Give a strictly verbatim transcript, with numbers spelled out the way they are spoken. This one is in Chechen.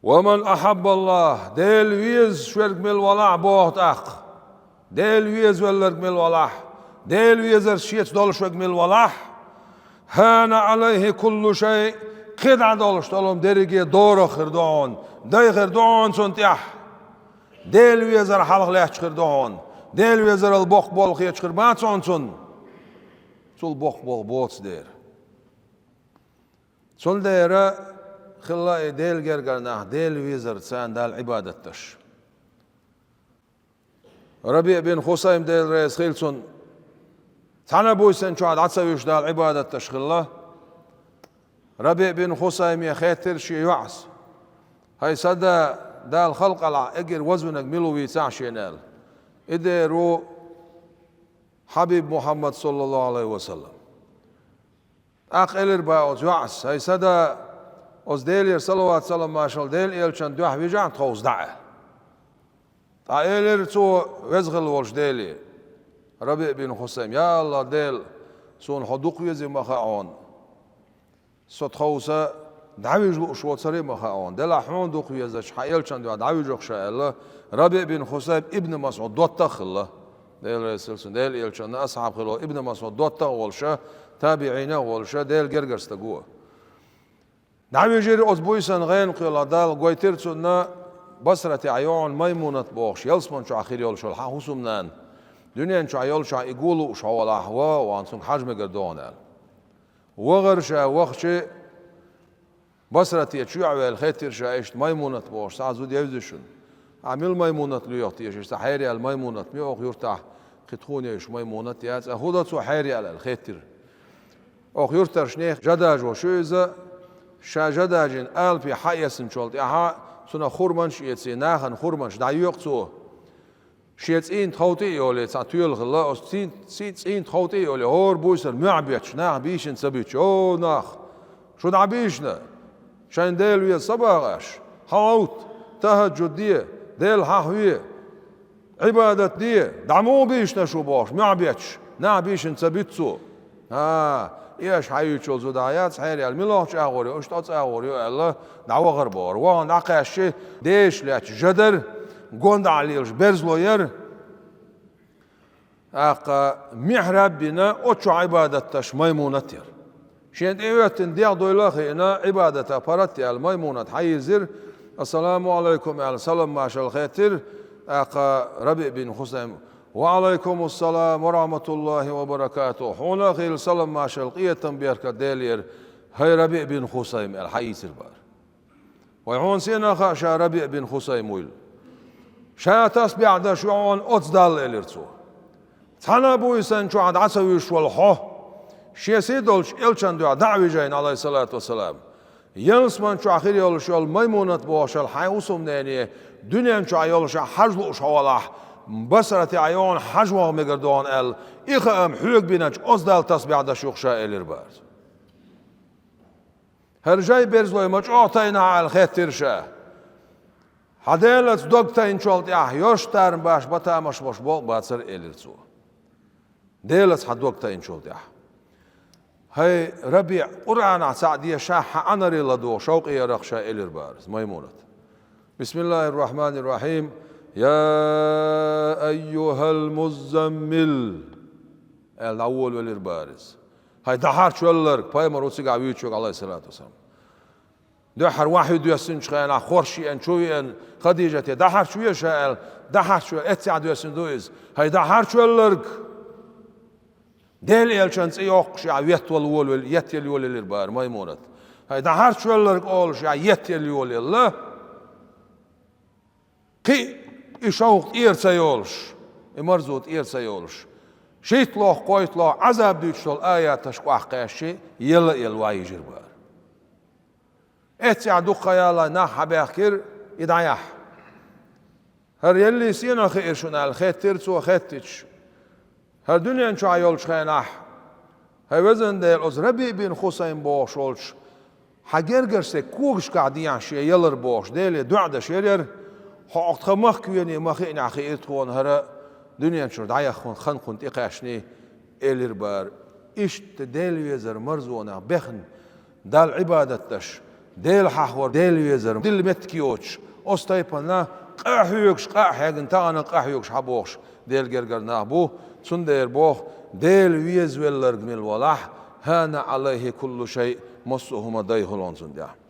«Ва ман ахьаббаллахь», Дела везаш верг мел валахь, боху тӀаккха. Дела везавелларг мел валахь, Дела везар шеца долуш верг мел валахь, «хьана Ӏалайхьи куллу шай», кхин дӀа долуш долу дерриге дорах хир ду хьуна, дай хир ду хьуна цунна тӀехь. Дела везар хьалха лаьтташ хир ду хьуна, Дела везарал боккха болх хеташ хир бац хьуна цунна. Цул боккха болх боцу дера. Цундела хилла и Делан гергара нах Дела везарца Далла Ӏибадат деш. Рабиъ бин Хусайм, Дела реза хила цунна, цхьана а буьйсанна чохь дӀа ца вуьжуш Далла Ӏибадат деш хилла. Рабиъ бин Хусайме хаьттира шен йоӀас: «ХӀай сан да, Дала халкъалахь эггара вазвинарг мила ву вийцахь шена?» аьлла. И дера ву Хьабиб Мухьаммад, саллаллаху Ӏалайхи ва саллам. ТӀаккха элира бах оцу йоӀас: «ХӀай сан да, оцу Делера салават-салам маршалла Делан элчанна дуьхьа вижахь тховса дӀа», аьлла. ТӀаккха элира цо: «Веза хилла волчу Деле, Рабиъ бин Хусайм, я АллахӀ Дела, суна хьо дукха везий ма хаьа хьуна. Со тховса дӀавижа лууш воцурий ма хаьа хьуна. Делахь хьуна дукха везачу хьан элчанна дуьхьа дӀавижа-кх ша», аьлла. Рабиъ бин Хусайм Ибн МасӀуд доттагӀа хилла. Дела реза хила цунна, Делан элчанна асхьаб хилла Ибн МасӀуд доттагӀа волуш, табиӀин а волуш, Делан гергара стаг ву. ДӀавижира оцу буьйсанна гӀенах кхоьллина, Дала гойтира цунна Басратехь йогӀу Маймунат бохуш, ялсамани чохь хир йолуш йолу хьан хӀусамнана. Дуьнен чохь йолчохь и го лууш хьо валахь, ван, ван цуьнга хьажа мегар ду хьуна аьлла. ВахӀара ша, вахча Басрате чоьхьа ваьлла хаьттира ша иштта Маймунат бохуш цхьа зуда евза шуна. Ахь мила Маймунат лоьху теша, иштта хьераяьлла Маймунат ма ю оха юьртахь, кхин тхуна йолуш Маймунат яц, а хӀун до цо хьераяьлла аьлла хаьттира. Оха юьртарчу нехан жа дажош ю иза, ша жа дажийна алапе хьаэцначул тӀаьхьа цунах хурманаш а эций, нахана хурманаш дӀайоькъу цо. Шен цӀийнан тхов тӀе а йолий, цхьа тоьла хилла, оцу цӀийнан, цӀийнан тхов тӀе а йолий, хӀора буьйсанна мохь бетташ, наха бийшина ца буьтуш: «О, нах, шу дӀабийшина? Шайна Дела веза ца боху аша? ХьалагӀовтта, тахӀаджуд де, Дела хьахаве, Ӏибадат де, дӀа муха бийшина шу?» бохуш, мохь бетташ, наха бийшина ца буьту цо. «ХӀан, и аша хьайуьйтучул зуда яц хьераяьлла, муьлхачу агӀор ю, иштта оцу агӀор ю», аьлла, дӀавахара бохура. ВахӀана дӀакхаьчча, деша лаьтташ жа дара, гонаха лелаш берзало яра. ТӀаккха михьраб бина, оцу чохь Ӏибадат деш Маймунат яра. Шена тӀе а хӀоьттина, дегӀ дойла а хиъна, Ӏибадатах паргӀат а яьлла, Маймунат хьайирзира, «Ассаламу Ӏалайкум» аьлла, салам-маршалла хаьттира. ТӀаккха Рабиъ бин Хусайм: «Ва Ӏалайкумуссалам ва рахьматуллахӀи ва баракатухӀ. Хьуна а хуьлда салам-маршалла, къинхетам, беркат Делера, хӀай Рабиъ бин Хусайм», аьлла, хьайийцира бара. «Вай, хьуна сенах хаьа ша Рабиъ бин Хусайм вуйла? Ша тасбихь деш ю хьуна оцу Далла», — элира цо. «Цхьана а буьйсанна чохь дӀа ца вуьжуш волу хьо, шен сий долчу элчанна дуьхьа дӀа а вижийна, Ӏалайхиссалату вассалам, ялсамани чохь хир йолуш йолу Маймунат бохуш йолу хьайн хӀусамнене дуьнен чохь йолушехь хьажа лууш хьо валахь, Басратехь йогӀу хьажа ваха мегар ду хьуна аьлла, и хаам хьоьга биначу оцу Далла тасбихь деш ю-кх ша», — элира бара. «ХӀара жай берзалой ма чӀогӀа тайна хьан?» — аьлла хаьттира ша. «Хьан Делаца дог тайначул тӀаьхьа йорш тарна баш бан тамаш болуш болх бацара», — элира цо. «Делаца хьан дог тайначул тӀаьхьа». «ХӀай, Рабиъ, Къуръанах цхьаъ дешахь, хьан Ӏанарий ладогӀа, шовкъе яра-кх ша», — элира бара Маймунат. «БисмиллахӀир-рахьманир-рахьим. Я айюхӀал-муззаммил», — аьлла, дӀаволавелира бара иза. «ХӀай, дӀахьарчвелларг», пайхамар ву цигахь вуьйцуш верг, Ӏалайхиссалату вассалам. Дуьххьара вахьйу доьссинчу хенахь, хорша еана, чу веана, Хадижате: «ДӀахьарчве ша», — аьлла, дӀахьарчвелла, эццехь доьссина ду иза. «ХӀай, дӀахьарчвелларг, Делан элчан цӀе йоккхуш, я еттавала волавелла, еттавала йолаелира бара Маймунат. ХӀай, дӀахьарчвелларг», — олуш, я еттавала йолаелла. Кхин а и шовкъ тӀера ца йолуш, и марзо тӀера ца йолуш, шийтталгӀа, кхойтталгӀа Ӏазап дуьйцуш долу аяташ кӀохь кхаьчча, елла а елла ван йижира бара. Эццехь дукха хан ялале нах хьабаьхкира и дӀаяхьа. «ХӀара еллий сенах хиира шуна?» — аьлла, хаьттира цо, хаьттича: «ХӀара дуьнен чохь йолчу хенахь, хӀай везан Дела, оцу Рабиъ бин Хусайм бохуш волчу хьан гергара стеган когашкахь дехьа шен ялар бохуш, Деле доӀа деш яра, хьо оха тхан махка вений ма хиънехь хиира тхуна хӀара дуьнен чуьра дӀаяххана хан кхунна тӀекхаьчний», — элира бара. Иштта Дела везар марзонах бехна, Далла Ӏибадат деш, Дела хьахавар, Дела везар, дилла меттиг йоцуш, оцу тайпана къа а хьоьгуш, къа а хьегна, тахана къа а хьоьгуш хьабохуш, Делан гергара нах бу, цундела боху, Дела везавелларг мила валахь, «хӀана Ӏалайхи куллу шайъ», массо а хӀума дай хуьлу цунна тӀехь.